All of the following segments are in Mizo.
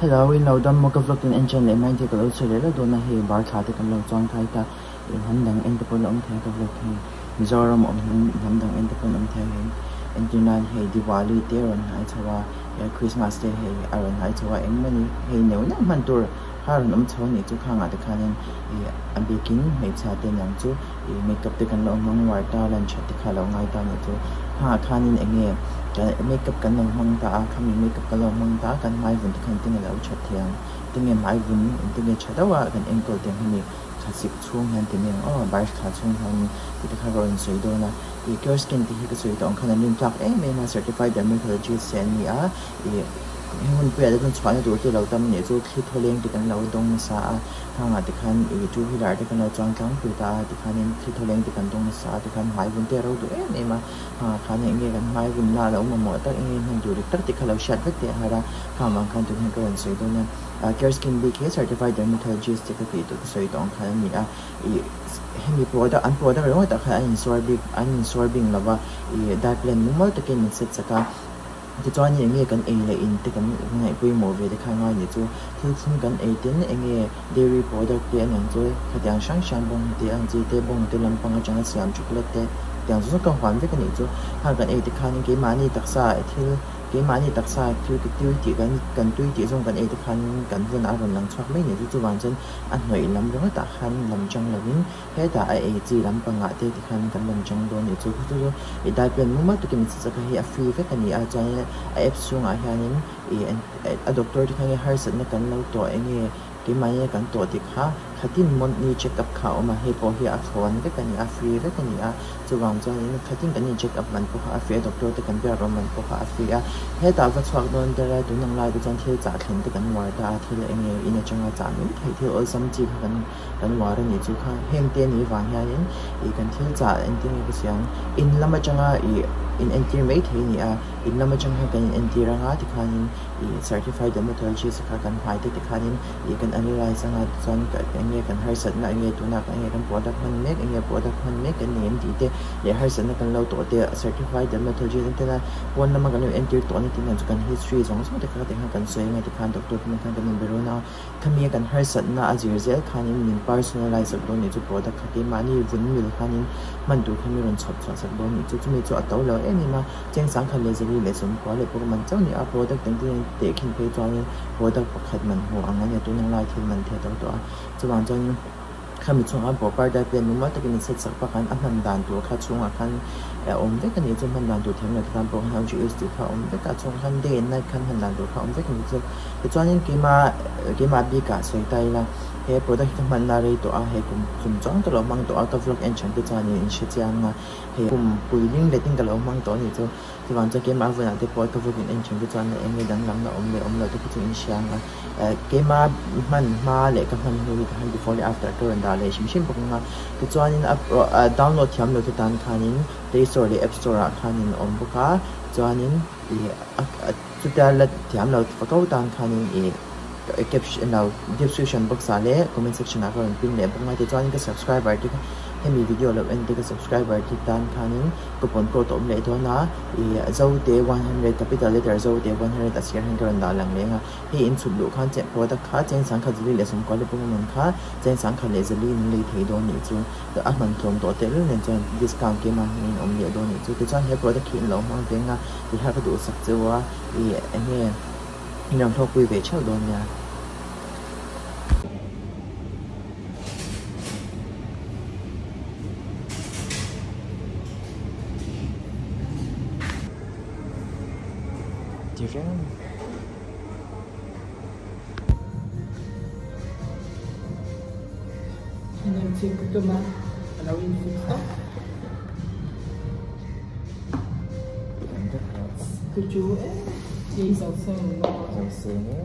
Hello in lo dam maw ka vlog in en chen leh mai te ka lo chhe leh leh dawn a hei bar thla te kan lo chuang thai ta ih hnam dang en te pawh an awm thei a ka vlog hi Mizoram awm hnam dang en te pawh an awm thei a hei entir nan hei Diwali te a rawn hnai chho a eh Christmas te hei a rawn hnai chho a engmawni hei neuh neuh hman tur kha a rawn awm chho a nih chu khangah te khanin ih a bikin hmeichhia te niang chu ih makeup te kan lo hmang uar ta a lan that te kha a lo ngai ta a nih chu khangah khanin eng nge makeup kan lo hmang ta a khami makeup kan lo hmang ta a kan hmai vun te khan engtin nge a lo that thei ang tinge hmai vun engtin nge tha deuh a kan enkawl teh ang hemi thlasik chhung hian ti mai ang aw barh thla chhung hian tih te kha ka rawn sawi dawn a ih cure skin tih hi ka sawi tawh ang khan an rintlak em em a certified dermatologist te an ni a ih heng hun puiah te chuan chhuahna tur te lo tam a nih chu thli thawleng te kan lo dawng nasa a khangah te khan ih two wheeler te kan lo chuang tlangpui ta a tikhanin thli thawleng te kan dawng nasa a tikhan hmai vun te a ro duh em em a khangah khan eng nge kan hmai vun la a lo mamawh tak eng nge hman tur dik tak tih kha lo hriat vek teh a har a khang vang khan tunah hian ka rawn sawi dawn a. Care Skin bik hi Certified Dermatologist te ka tih tur ka sawi tawh ang khan a ni a, ih hemi product an product ringawt ah khan an insuar bik an insuar bing lo va, ih diet plan mumal takin min set sak a, tichuan eng nge kan ei leh in te kan ngaihpawimawh ve te kha ngai ni chu thil thlum kan ei ten eng nge dairy product te aniang chu khatiang hrang hrang bawng te ang chi te bawng te lampang atanga siam chocolate te tiang zawng zawng ka huam vek a nih chu khang kan ei te khanin keimahni taksa thil Keimahni taksa thil ki tui tih kan kan tui tih zawng kan ei te khan kan vun a rawn lang chhuak mai ni chu chuvang chuan a hnawih lam ringawtah khan lam chang lovin hetah a ei chi lam pangah te ti khan kan lam chang dawn ni chu chu chu i diet plan mumal takin min chhitsak a hei a free vek a ni a chuanin a app chhungah hianin ih a doctor te khan nge harsatna kan lo tawh eng nge Keimahni kan tawh dik kha khatin monthly check up kha a awm a, hei pawh hi a thlawn vek a ni a, free vek a ni a, chuvang chuanin khatin kan in check up man pawh kha a free a, doctor te kan biak rawh man pawh kha a free a, hetah va chhuak dawn der a, tun ang lai te chuan thil chah thlen te kan uar ta a, thil eng nge in atanga chah mai theih thil awlsam chi kha kan kan uar a nih chu kha, heng te ni vang hianin ih kan thil chah engtin nge ka sawi ang, in lam atanga ih in entir mai thei a ni a, in lam atang hian kan in entir anga tikhanin. Ih certified dermatologist kha kan hmai te tikhanin ih kan analyse anga tichuan eng nge kan harsatna eng nge tunah eng nge kan product hman mek eng nge product hman mek kan nei em tih te leh harsatna kan lo tawh te certified dermatologist an tena pawn lama kan lo entir tawh na tih hna chu kan history zawng zawng te kha tikhan kan sawi anga tikhan doctor te khan kan inbe rawn a khami a kan harsatna a zir zel khanin min personalize sak dawn nih chu product kha keimahni vun mil khanin hman tur kha mi rawn chhawp chhuah sak dawn nih chu chumi chu a to lo em em a. Cheng sangkhat leh zali leh sawmkua leh pawh man chauh ni a, product engtin an teh khin phei chuanin product pakhat man hmuh ang a nia tun ang lai thil man thei tawh tawh a, chuvang chuanin khami chhungah proper diet plan mumal takin in set sak bak an a hman dan tur kha chhungah khan a awm vek a ni chu hman dan tur thiam lo te tan pawh khan how to use tih kha a awm vek a chhungah khan day and night khan hman dan tur kha a awm vek a ni chu tichuanin keima keimah bikah sawi ta ila he product hi ka hmanna rei tawh a hei kum kum chuang ka lo hmang tawh a ka vlog en thiam te chuanin in hrechiang a. Hei kum pui ling letin ka lo hmang tawh a nih chu. Chuvang chuan keimah vunah te pawh ka vlog in en thin te chuan eng nge danglamna awm leh awm loh te khi chu in hria ang a. Keimah hman hma leh ka hman hnu hi ka han before leh after ka rawn dah leh hrim hrim bawk ang a. Tichuanin a download thiam loh te tan khanin play store leh app store ah khanin a awm bawk a. Chuanin ih chutia la thiam lo fako tan khanin ih caption lo description box ah leh comment section ah ka rawn pin leh bawk ang a. Tichuanin ka subscriber te kha Hemi video lo en te ka subscriber te tan khanin coupon code a awm leh dawn a, ih Zote 100 capital letter Zote 100 a sir hian ka rawn dah lang leng a, hei in chhut luh khan che product kha cheng sangkhat zali leh sawmkua leh pawimawh kha cheng sangkhat leh zali in lei thei dawn nih chu a hman tlawm tawh tehlul nen chuan discount keimah hmangin awm leh dawn nih chu tichuan he product hi in lo hmang veng a tihar ka duhsak cheu a, ih eng nge in rawn hlawkpui ve theuh dawn nia. Ti reng a ni. Heng chhip ka tum a, a lo in fix tawp. Chu chu e, chi zo seng maw? Zo seng e.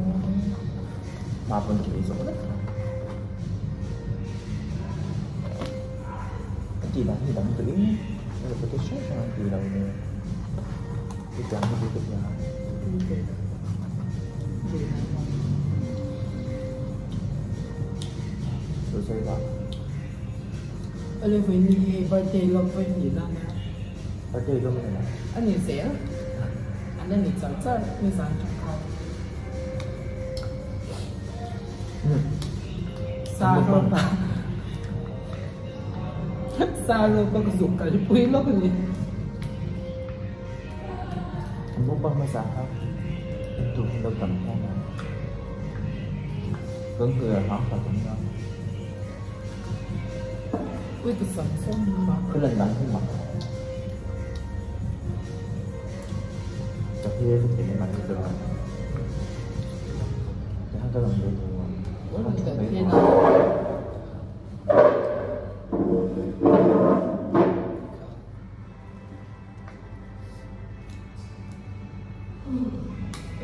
Hma pawn thil ei zawk vek kha. A tih dan hi dang tawh in robotic hrang hrang an ti lo nia. Hetiang hi ka hria. Sawi sawi la. Awle vawiin hi hei birthday lawm vawi hnih na ania. Birthday lawm a ni lo. A ni zel. An la ni char char nizan tang khan. Sa rawpa sa rawpa ka zuk kalpui lawk a ni. An mukbang hmasa kha en tur hi lo tam hian a kan hmuh hang tha tam na. Ui ka sam sawn mak. Ka lan dan hi mak. Ka hi ka ti mai mai chu. Ka ha ka lang ve tu.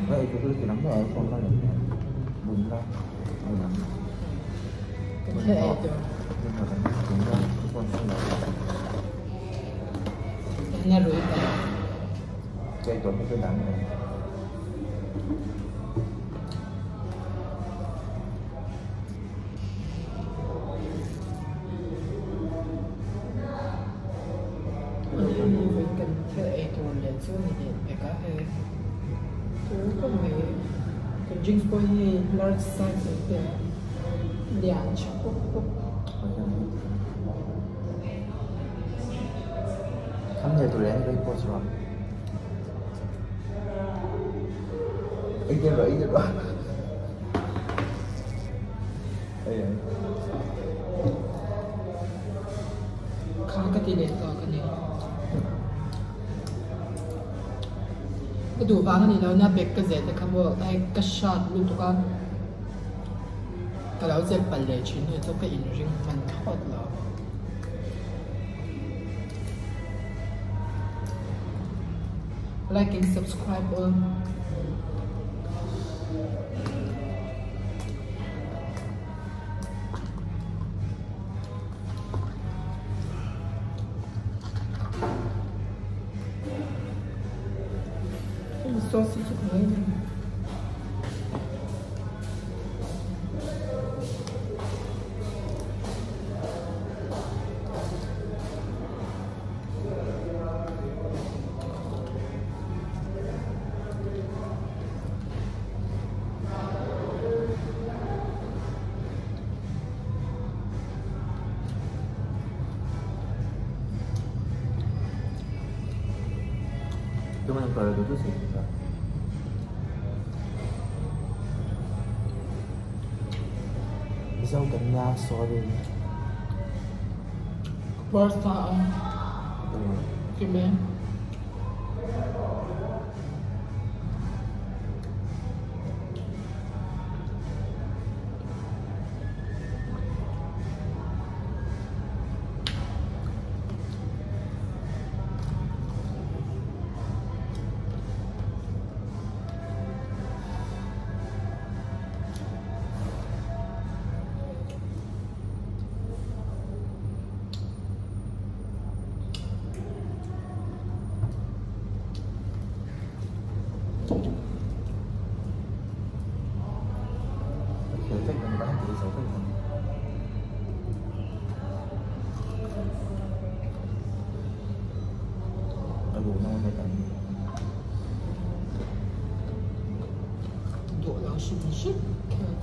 Vậy thì tôi chỉ nắm ở con con này bún ra ở nắm. Ka thil ei tur. Nhưng mà cái bún ra con không là Na rui ta. Cái tuần cái nắm này. Awle kan thil ei tur leh chu ni leh pek a hei tu pawh mai kan drinks pawh hi hei large size an ti a lian tha pawp pawp. Thumbnail tur leh an post rawh. Ei tel rawh ei tel rawh. Ei ang. Kha ka ti leh tawh ka ni. Ka duh vang a ni lo na bag ka zeh te kha maw hei ka hrat lutuk a ka lo zep palh leh thin hnu chu ka inring hman thlawt lo. Like and subscribe aw. Sauce hi chu ka ngaina. Cuman kalau dulu sih enggak. Mizo kan nia sorry. Barca a kime. Duh lo hrim hrim kher.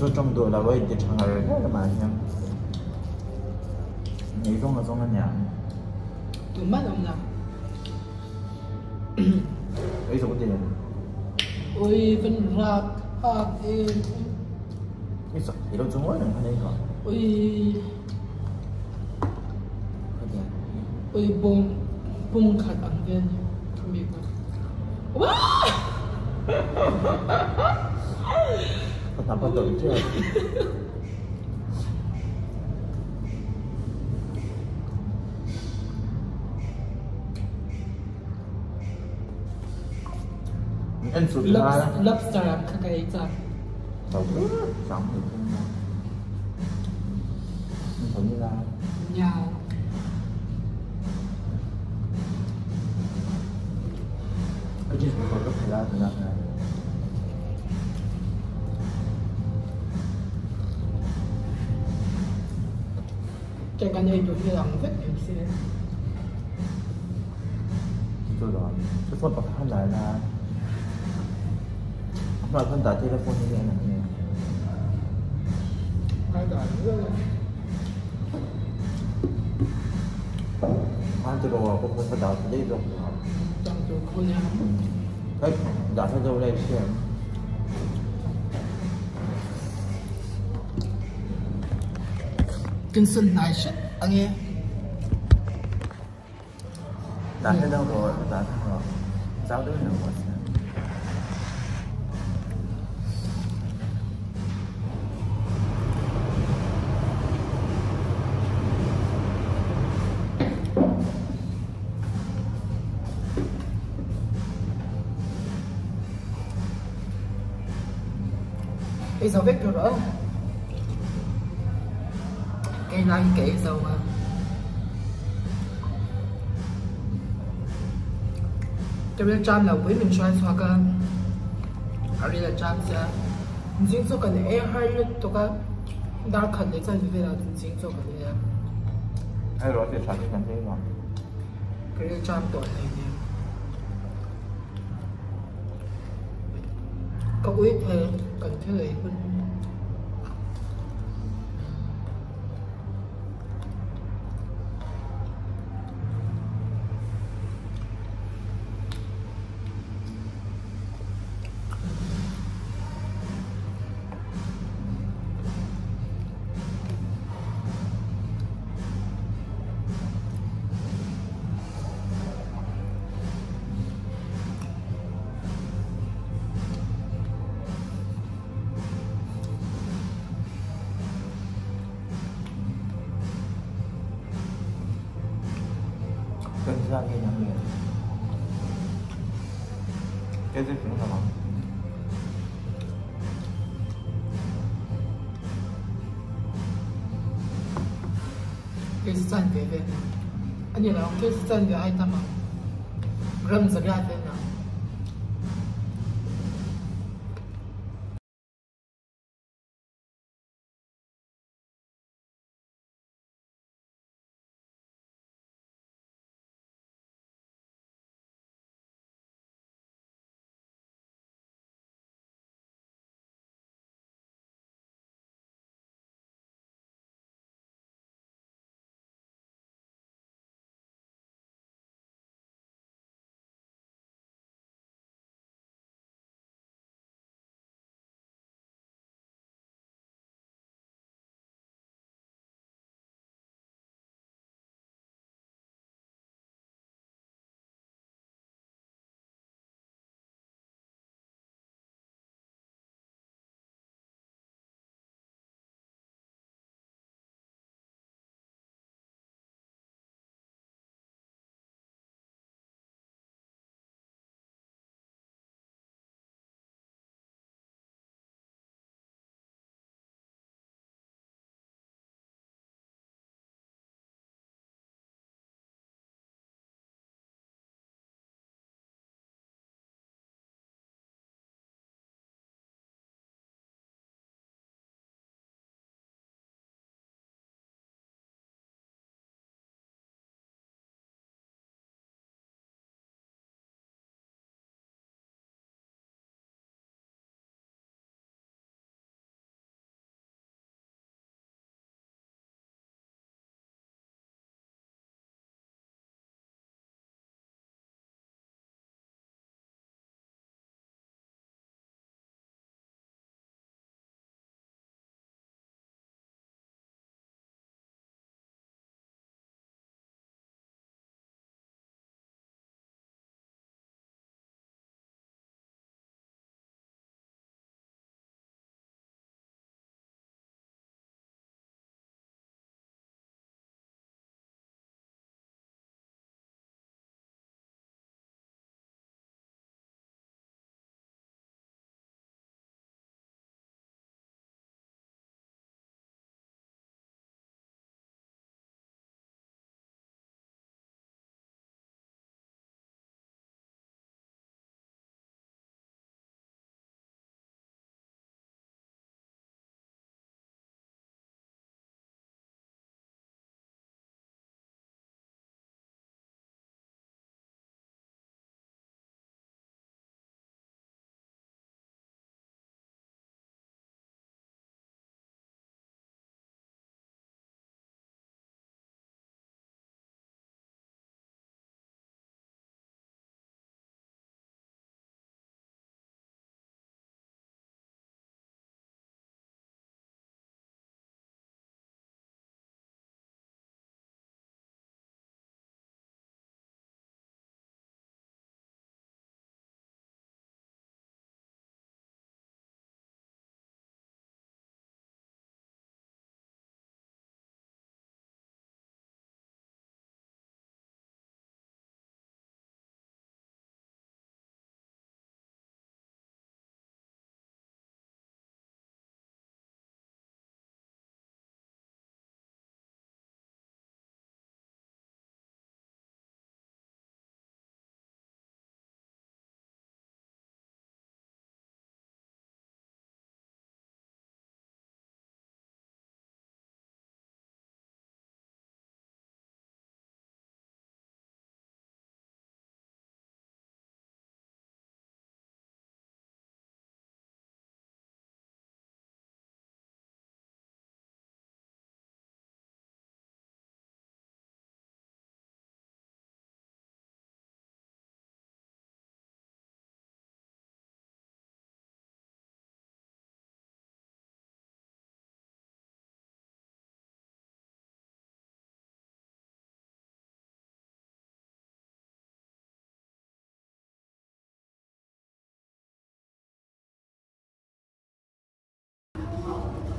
Chu tawng duh lo a inti tha ngar ngar mah hian nei zawng a zawng a nia. Tumah an awm lo. Ei zawk din. Ui van rak hak em. Ei zawk thei lo chu ngawi reng khan ei rawh. Ui. Ui bawm pung khat ang vel ni khami kha. Wah! Ka hnam a tawlh chiah. En sut la. Lobster ang kha ka ei chak. Chang thei thung na. Thon ni la. Nya. Cái gì cũng có thể là thế nào này. Ke kan ei tur hi a lang vek em se. Chu lo, chu phone pakhat han lai la, a hnuai phone dah tir a phone hi en ang nge. Ai dah viau a. Khan ti rawh ka phone ka dah ta daih zawk lo. Tang tur khu nia. Hei dah hla deuh lai hria em. Kan sawn hnai hret ange. Dah hla deuh rawh, dah hla rawh. Zau deuh in rawh se. Ei zo vek tur rawh. Kei lai hi ka ei zo a. Ka ril ṭam lo pui min hruai chhuak a, a ril a ṭam sia. Zing chu kan ei har lutuk a, dar khat leh chuan velah chuan zing chu kan ei a. Hei rawh ti tha chu kan ei vang. Ka ril ṭam tawh hle nia. Ka ui thei kan thil ei hun hi. Kan zah nge nang le? Cái gì cũng là Case chan ve ve a ni lo case chan ve ai tam ang ram zariat vel na.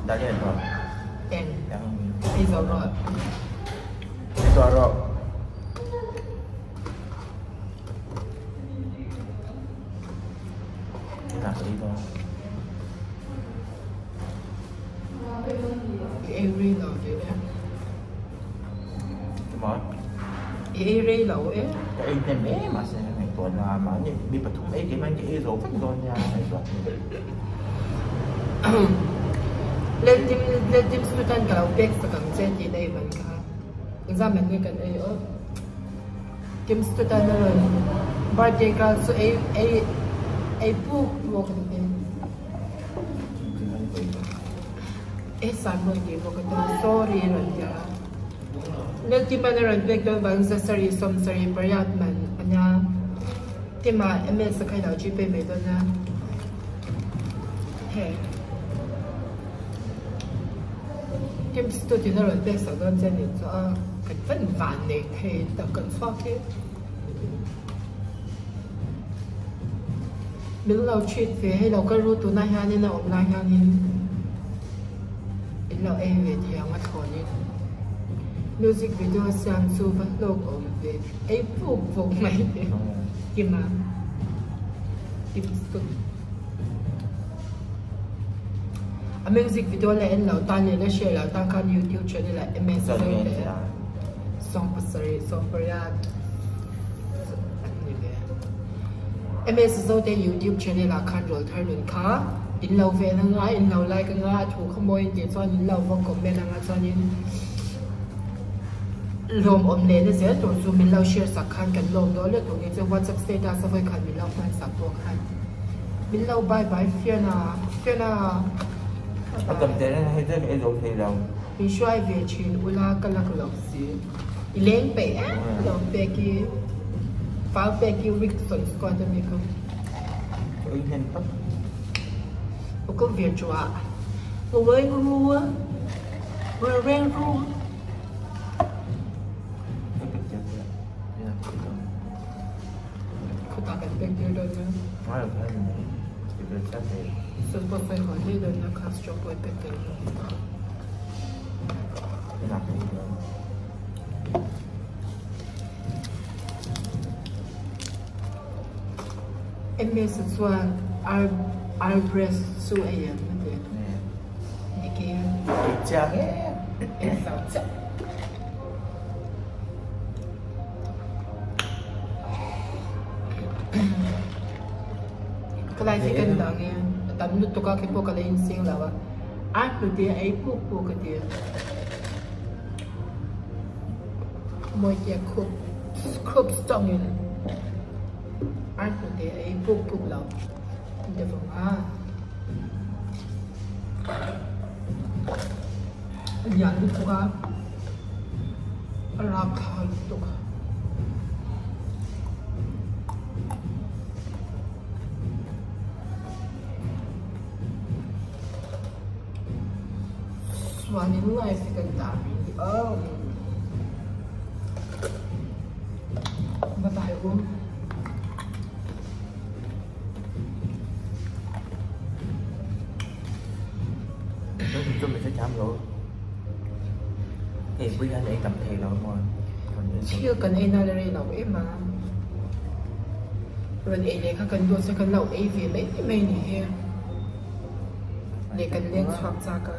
Eng ei zo rawh. I ei rei lo ve e. I ei rei lo e. Ka ei hnem e mahse ngaihtuah na mahni mi pathum ei keimah in ka ei zo vek dawn nia ngaihtuah Letdim letdim student ka lo pek sak ang che tih na i man kha exam an nge kan ei aw Kim student a rawn birthday girl chu ei ei ei puk puk a ni e san rawn tih bawk a tum sorry a rawn ti a Letdim an a rawn pek dawn vang zasarih sawmsarih pariat man a nia Tima ms a kha i lo gpay mai dawn a. He Kim student a rawn pek sak dawn che nih chu a kan van van nei thei tak kan chhuak hi min lo treat ve hei lo ka ru tunah hianin a awm lai hianin in lo ei ve thei ang a thlawnin music video siam chu va hlawk awm ve ei puk puk mai te Kima Kim student. A music video la en lo tan leh la share lo tan khan youtube channel ah MS Zote 70 80 an ni ve. MS Zote youtube channel ah khan rawl thar nun kha in lo ven anga in lo like anga a thu kha mawi in tih chuan in lo va comment anga chuanin lawmawm leh na zel tur chu min lo share sak khan kan lawm dawn lutuk ni chu whatsapp status a vawi khat min lo hman sak pawh khan. Min lo bye bye Fiona Fiona A tam teh reng hei te ka ei zo thei lo. Min hruai ve thin ula ka lak lo si. I leng peih em lo pek i fal pek i Rickson squad a mi kha. Ka ei hnem tak. Ka kal ve chuah. Ka reng ru a. Reng ru. Ka pek tir te. Khutah kan pek tir dawn a. Sawn pawh sawi haw hle dawn a kha straw pawh i pek tel dawn. MS chuan ar breast chu a ei ang a ti. Nike. Ei chiang e. Ei zau chiah. Ka lai hi kan dang e a tam lutuk a khi pawh ka la insing lo a a hnute a ei puk puk a ti mawi tia khup khup strong in a hnute a ei puk puk lo an ti vawng a a lian lutuk a. A rapthla lutuk a. Chuanin live hi kan dah rih ni ang. Bye bye u. Thil kan ei nal rei lo em a, rawn ei leh kha kan duat chuan kan lo ei ve mai mai ni hi leh kan leng chhuak chak a.